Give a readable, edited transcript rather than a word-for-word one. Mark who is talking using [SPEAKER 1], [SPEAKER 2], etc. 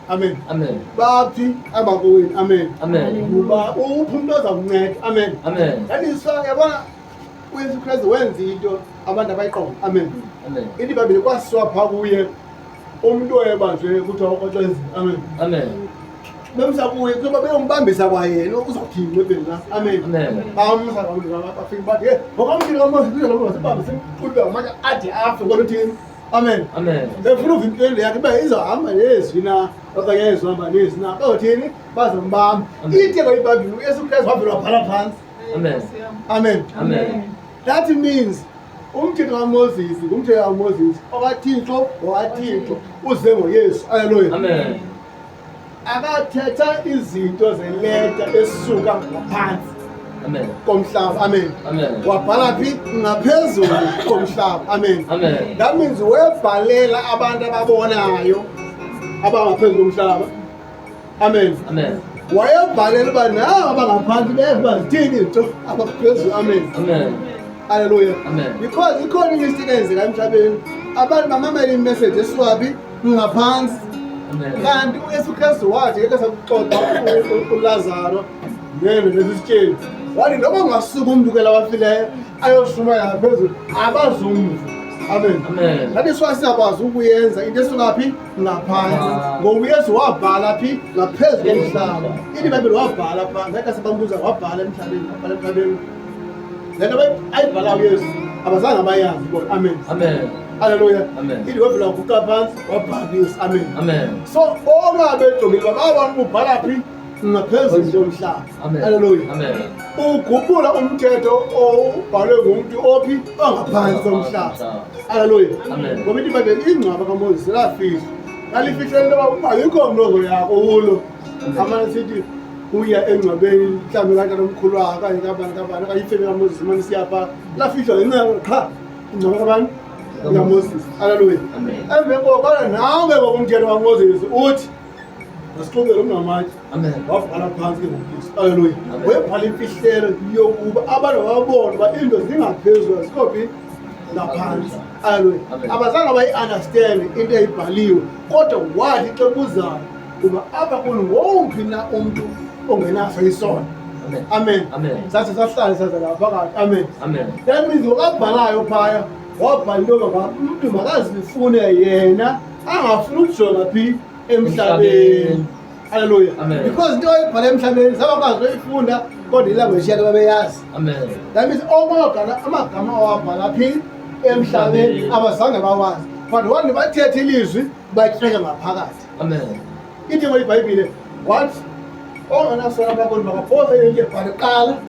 [SPEAKER 1] Amen.
[SPEAKER 2] Amen.
[SPEAKER 1] Baphi abakowenu? Amen.
[SPEAKER 2] Amen.
[SPEAKER 1] Uba uphi umuntu oza kunceda? Amen.
[SPEAKER 2] Amen.
[SPEAKER 1] That is why yabona uYesu Kristu wenza into abantu abayiqonda. Amen.
[SPEAKER 2] Amen.
[SPEAKER 1] Ithi iBhayibhile kwasiwa phaa kuye umntu oyebanjwe kuthiwa ukroxezile. Amen.
[SPEAKER 2] Amen.
[SPEAKER 1] Bemsa kuye kuba beyombambisa kwayena uzawuthini ebeni la. Amen.
[SPEAKER 2] Amen.
[SPEAKER 1] Bamsa bafika bathi hey ngokomthetho kaMoses kuze lo sibambe simqulube ngamatshe ade afe kodwa uthini? Amen.
[SPEAKER 2] Amen.
[SPEAKER 1] Befuna uva impilo yakhe uba izohamba nezwi na okanye izohamba nezwi na. Bazothini? Bazombamba.
[SPEAKER 2] Amen.
[SPEAKER 1] Ithi ke iBhayibhile uYesu Kristu wavela wabhala phantsi.
[SPEAKER 2] Amen.
[SPEAKER 1] Amen.
[SPEAKER 2] Amen.
[SPEAKER 1] That means umthetho kaMoses ngumthetho kaMoses okaThixo ngokaThixo uze ngoYesu. Haleluya.
[SPEAKER 2] Amen.
[SPEAKER 1] Akathetha izinto zeleta esuka ngaphansi
[SPEAKER 2] Amen.
[SPEAKER 1] komhlaba. Amen.
[SPEAKER 2] Amen.
[SPEAKER 1] Wabhala phi? Ngaphezulu komhlaba. Amen.
[SPEAKER 2] Amen.
[SPEAKER 1] That means webhalela abantu ababonayo abangaphezulu komhlaba. Amen.
[SPEAKER 2] Amen.
[SPEAKER 1] Wayebhalela uba nabo abangaphansi beve uba zithini izinto abaphezulu. Amen.
[SPEAKER 2] Amen.
[SPEAKER 1] Haleluya.
[SPEAKER 2] Amen.
[SPEAKER 1] Because ikhona imistake eyenzeka emhlabeni. Abantu bamamela imessage esuka phi? Ngaphansi.
[SPEAKER 2] Amen.
[SPEAKER 1] Kanti uYesu Kristu wathi ngeke sakuxoxa uLazaro nene nesisitsheni. Wathi noma ungasuka umuntu ke labafileyo ayoshumayela phezulu abazumva. Amen.
[SPEAKER 2] Amen.
[SPEAKER 1] That is why singakwazi ukuyenza into esuka phi? Ngaphansi. Ngoba uYesu wabhala phi? Ngaphezu komhlaba. Ithi iBhayibhile wabhala phansi. Ngeke sebambuza wabhala emhlabeni, wabhala emhlabeni. Le nto ayibhala uYesu abazange bayazi bona. Amen.
[SPEAKER 2] Amen.
[SPEAKER 1] Haleluya.
[SPEAKER 2] Amen.
[SPEAKER 1] Ithi wavela waguqa phantsi wabhala uYesu. Amen.
[SPEAKER 2] Amen.
[SPEAKER 1] So bonke abejongile bababona ubhala phi? Ngaphezulu komhlaba.
[SPEAKER 2] Amen.
[SPEAKER 1] Haleluya.
[SPEAKER 2] Amen.
[SPEAKER 1] Uguqula umthetho owubhalwe ngumntu ophi ongaphantsi komhlaba. Haleluya.
[SPEAKER 2] Amen.
[SPEAKER 1] Ngoba ithi iBhayibhile ingcwaba kaMoses lafihlwa. Lalifihlele into yoba ayikho mntu ozoya kulo. Amane sithi uya engcwabeni mhlawumbi katatomkhulu wakhe okanye kabani kabani okanye ifemi kaMoses imane isiya phaa. Lafihlwa ngenxa yalo qha ingcwaba kabani? KaMoses. Haleluya.
[SPEAKER 2] Amen.
[SPEAKER 1] Emveni koko kodwa nawe ke ngoku umthetho kaMoses uthi masixubele umngamatye.
[SPEAKER 2] Amen.
[SPEAKER 1] Wabhala phantsi ke ngoku. Haleluya.
[SPEAKER 2] Amen.
[SPEAKER 1] Webhala imfihlelo yokuba abantu babone uba iinto zingaphezulu azikho phi ngaphantsi. Haleluya.
[SPEAKER 2] Amen.
[SPEAKER 1] Abazange bayi-understand into eyibhaliwe kodwa wathi xa kuzayo uba apha kuni ngowuphi na umntu ongenaso isono.
[SPEAKER 2] Amen.
[SPEAKER 1] Amen.
[SPEAKER 2] Amen.
[SPEAKER 1] Sathi sahlale saza ngaphakathi. Amen.
[SPEAKER 2] Amen.
[SPEAKER 1] That means ngokabhalayo phaya wabhala into yoba umntu makazifune yena angafuni ukujonga phi emhlabeni. Haleluya.
[SPEAKER 2] Amen.
[SPEAKER 1] Because into oyibhala emhlabeni zabakwazi uyifunda kodwa ilanguage yakhe babeyazi.
[SPEAKER 2] Amen.
[SPEAKER 1] That means onke amagama awabhala phi emhlabeni abazange bawazi. But wani bathethe ilizwi batyeka ngaphakathi.
[SPEAKER 2] Amen.
[SPEAKER 1] Ithi ngoba iBhayibhile wathi ongenasono apha kuni makaphose into ebhale kuqala.